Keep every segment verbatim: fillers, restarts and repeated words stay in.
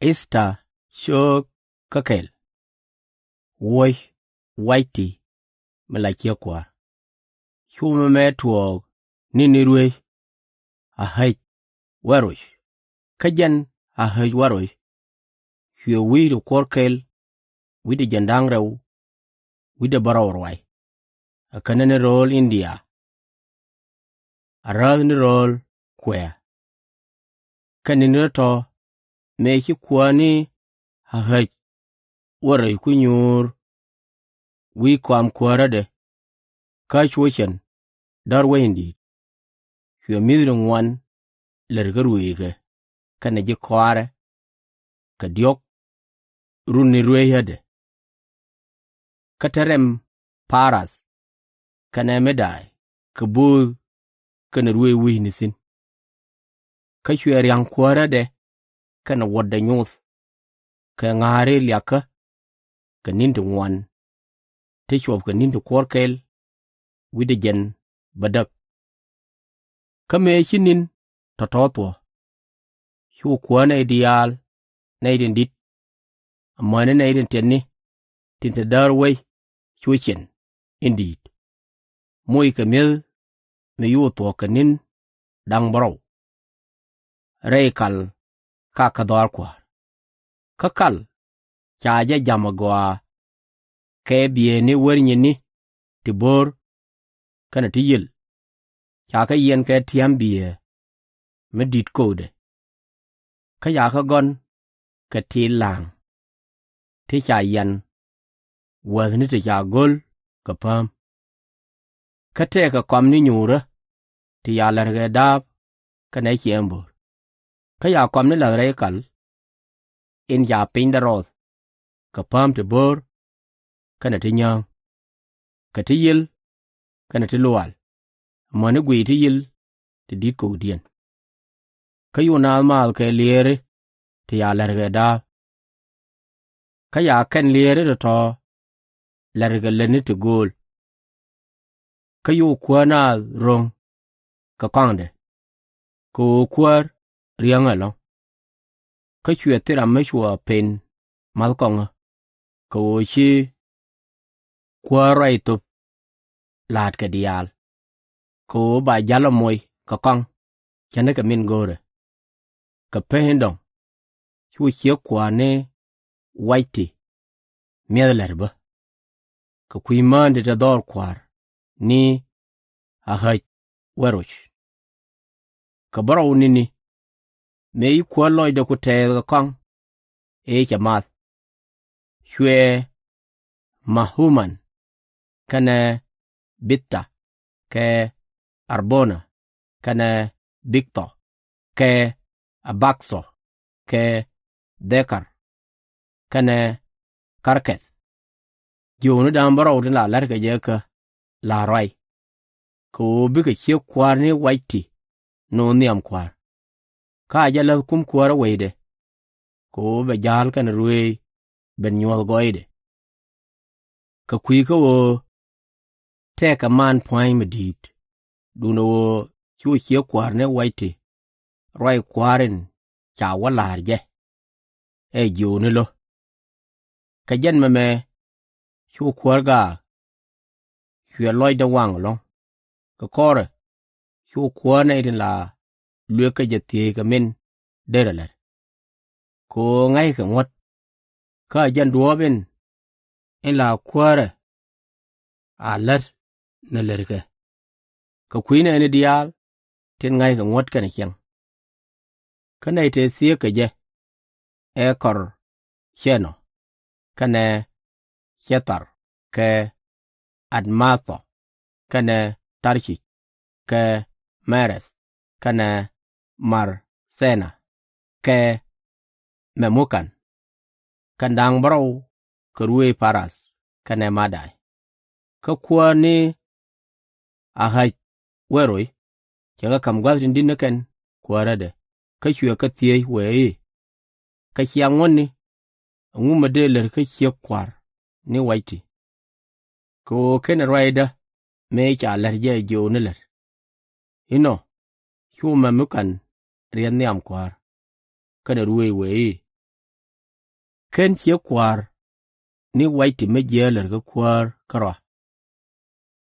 Ithta cöökä kɛl, wuɔ̱c Wac-ti mi la ciek kuäär. Cu mɛmɛ tuɔɔk ni̱ni ruëëc Ä-ɣɛ̈c-we-roc. Kä jɛn Ä-ɣɛ̈c-we-roc cuɛ wi̱i̱ ti kuɔ̱r kɛl wi̱cdɛ jiɛn da̱ŋ rɛw wi̱cdɛ bärɔw ruac, a känɛ ni rööl In-di-ya, a räth ni rööl kuɛ̈ɛ̈. Kä ni̱ni tɔ̱tɔ̱ mëë ci kuäär ni Ä-ɣɛ̈c-we-roc ku nyuur wi̱i̱ kɔam kuäärädɛ kä Cu-cɛ̈n däär wec in di̱i̱t, cuɛ mi̱th ti ŋuan lät kä ruëëckɛ kɛnɛ ji̱ kɔaarɛ kɛ diɔ̱k runi ruëëcädɛ. Kä te rɛm Pa-rath kɛnɛ Mɛ-day kɛ bööth kɛnɛ ruëëc wi̱i̱ni thi̱n. Kä cuɛ ria̱ŋ kuäärädɛ kɛnɛ wuɔ̱tdɛ nyoth kɛ ŋa̱a̱ri liakä kɛ ni̱n ti ŋuan ti cuɔpkɛ ni̱n ti kuɔ̱r kɛl wi̱cdɛ jiɛn bädäk. Kä mëë ci ni̱n tɔ̱tɔ̱ thuɔ̱k, cu kuäär nɛy diaal, nɛy tin di̱t amäni nɛy tin tiɛtni tin te däär wec Cu-cɛ̈n in di̱i̱t, moc kɛ mi̱eth mi cu thuɔ̱k kɛ ni̱n da̱ŋ bärɔw rɛy kal ka kä dhɔaar kua̱r. Kä kal ca jɛ jam a gɔaa kɛ bieyni wär nyi̱ni ti bo̱o̱r kɛnɛ ti yiël, ca kɛ yiɛn kɛ tia̱a̱m bieyä mi di̱t kökdɛ. Kä ca kɛ gɔ̱n kɛ tiil la̱a̱ŋ ti ca yian wäthni ti ca go̱l kɛ pääm. Kä tëëkɛ kɔamni nyuurä ti ca la̱t kɛ da̱a̱p kɛnɛ ciɛɛŋ bo̱o̱r. Kä ca kɔamni la̱th rɛy kal in ca pinydɛ rɔɔth kɛ pääm ti bo̱o̱r kɛnɛ ti nyääŋ, kɛ ti yiël kɛnɛ ti luaal, amäni guiy ti yiël ti di̱t kökdiɛn. Kä cu naath maath kɛ lieeri ti ca la̱t kɛ da̱a̱p. Kä ca kɛn lieeri tɔ̱tɔ̱ la̱t kɛ lätni ti gööl. Kä cu kuäär naath ro̱ŋ kɛ kɔaŋdɛ, kɛ ɣöö kuäär riäŋ ɛlɔ̱ŋ. Kä cuɛ thil ram mi cua pen ma̱th kɔŋä, kɛ ɣöö ci kuäär ruac thöp la̱a̱tkɛ diaal, kɛ ɣöö ba ja̱l ɛ moc kɛ kɔaŋ ce̱tnikɛ min go̱o̱rɛ. Kɛ pek in dɔ̱ŋ, cu ciek kuäär ni Wac-ti mi̱eth la̱t bä. Kɛ kui̱ mään ti te dhɔr kua̱r ni Ä-ɣɛ̈c-we-roc. Kɛ bärɔw ni̱ni, mëë ci kuäär lɔcdɛ ku tɛɛth kɛ kɔaŋ ëë cɛ math, cuɛ Ma-hu-man, kɛnɛ Bith-ta, kɛ Arbona, kɛnɛ Bigthɔ, kɛ Abagthɔ, kɛ Dhekar, kɛnɛ Karkɛth, jiökni da̱ŋ bärɔw tin la la̱t kɛ jɛ kä, la̱r ruac, kɛ ɣöö bikɛ ciek kua̱r ni Wac-ti no̱o̱ŋ nhiam kua̱r. Kä a jɛ läth kum kuäärä wecdɛ, kɛ ɣöö bɛ ja̱a̱l kɛnɛ ruëëc ben nyuɔ̱th gɔɔydɛ. Kɛ kui̱ kä ɣöö tëëkɛ man pua̱ny mi di̱i̱t, duundɛ ɣöö cu ciek kua̱r ni Wac-ti ruac kua̱r in ca wä la̱r jɛ, ɛ jiökni lo̱. Kɛ jɛn mɛmɛ cu kuäär gaak, cuɛ lɔcdɛ waŋ ɛlɔ̱ŋ. Kɛ kɔrɛ, cu kuäär nɛy tin la luëk kä jɛ thiec kɛ min derɛ la̱t, kɛ ɣöö ŋa̱ckɛ ŋuɔ̱t. Kä a jɛn duɔ̱ɔ̱p in, in la kuäärɛ a la̱t ni la̱tkɛ, kɛ kui̱ nɛɛni diaal tin ŋa̱ckɛ ŋuɔ̱t kɛnɛ ciɛŋ. Kä nɛy tëë thieek kɛ jɛ ɛ Kar-cɛ-nɔ, kɛnɛ Cɛ-thar, kɛ Ad-ma-thɔ, kɛnɛ Tar-cic, kɛ Mɛ-rɛth, kɛnɛ Mar-thɛ-na, kɛ Mɛ-mu-kan, kɛn da̱ŋ bärɔw kɛ ruëëc Pa-rath kɛnɛ Ma-day. Kä kuäär ni Ä-ɣɛ̈c-we-roc cɛ kɛ ka̱m gua̱th tin di̱t ni kɛn kuäärädɛ, kä cuɛ kɛ thiec wëë i̱, Kɛ ciaŋ ŋuɔ̱tni, ɛŋu mi dëë lät kä ciek kua̱r ni Wac-ti? Kɛ ɣöö /kenɛ ruacdä mëë ca la̱t jɛ jiökni la̱t. Inɔ, cu Mɛ-mu-kan riɛth nhiam kua̱r, kɛnɛ ruëëc wëë i̱, Ken ciek kua̱r ni Wac-ti mi jiääk lät kä kuäär kärɔa,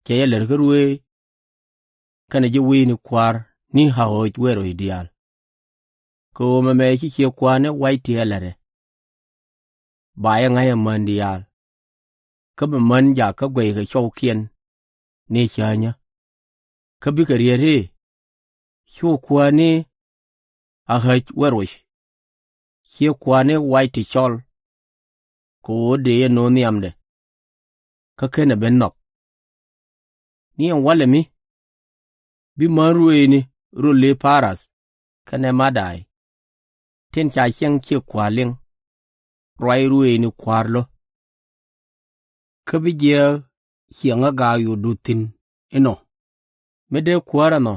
cɛ jɛ lät kä ruëëc kɛnɛ ji̱ wi̱i̱ni kua̱r ni Ɣäc Wɛ̈t Ruëëc diaal. Kɛ ɣöö mɛmɛ ci ciek kua̱r ni Wac-ti ɛ la̱t ɛ, ba jɛ ŋa̱c ɛ män diaal, kä bi män jakä guɛckɛ cɔwkiɛn ni cäänyä, kä bikɛ riet i̱, Cu kuäär ni Ɣäc Wɛ̈t Ruëëc ciek kua̱r ni Wac-ti cɔl, kɛ ɣöö dëë jɛ no̱o̱ŋ nhiamdɛ, kä /kenɛ ben nhɔk. Ni ɛn walɛ mi, bi män ruëëcni röl i̱ Pa̱rath kɛnɛ Ma̱dai, tin ca ciɛŋ ciek kua̱r liŋ ruac ruëëcni kua̱r lo̱, kä bi jiääk ciɛŋä gaak cu duth thi̱n inɔ. Mi dee kuäär ɛnɔ,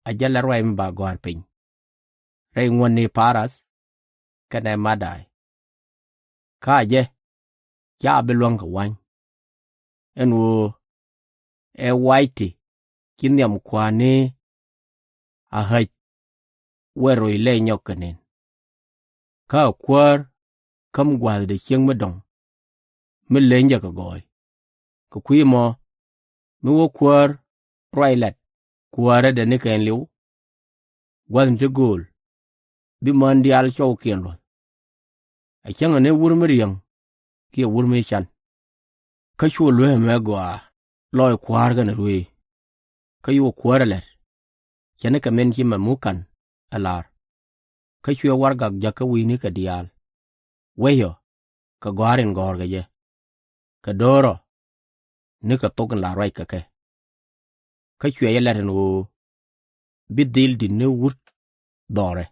a jɛ lat ruac mi ba gɔ̱a̱r piny rɛy ŋuɔ̱tni Pa̱rath kɛnɛ Ma̱dai, kä a jɛ /ca bi luäŋ kɛ wa̱ny, ɛn ɣöö ɛ Wac-ti ci nhiam kua̱r ni Ɣäc Wɛ̈t Ruëëc lɛy nyɔk kɛ nën. Kä a kuäär käm gua̱a̱thdɛ ciek mi dɔ̱ŋ mi leny jɛ kɛ gɔɔy. Kɛ kui̱ ɛmɔ, mi wä kuäär ruac lat kuäärädɛ ni kɛɛliw, gua̱thni ti gööl bi män diaal cɔwkiɛn luɔ̱th. A cäŋɛ ni wur mi riäŋ kiɛ wur mi can. Kä cu lueemɛ gɔaa lɔc kua̱r kɛnɛ ruëëc, kä cu kuäär ɛ la̱t, ce̱tnikɛ min ci mɛmutkan ɛ lar. Kä cuɛ warɛgak jäk kä wi̱i̱nikɛ diaal, wec ɔ kɛ gɔ̱a̱r in gɔ̱r kɛ jɛ, kɛ do̱r ɔ nikɛ thok in la ruac kɛ kɛ. Kä cuɛ jɛ lat ɛn ɣöö bi dhil di̱t ni wut dhɔrɛ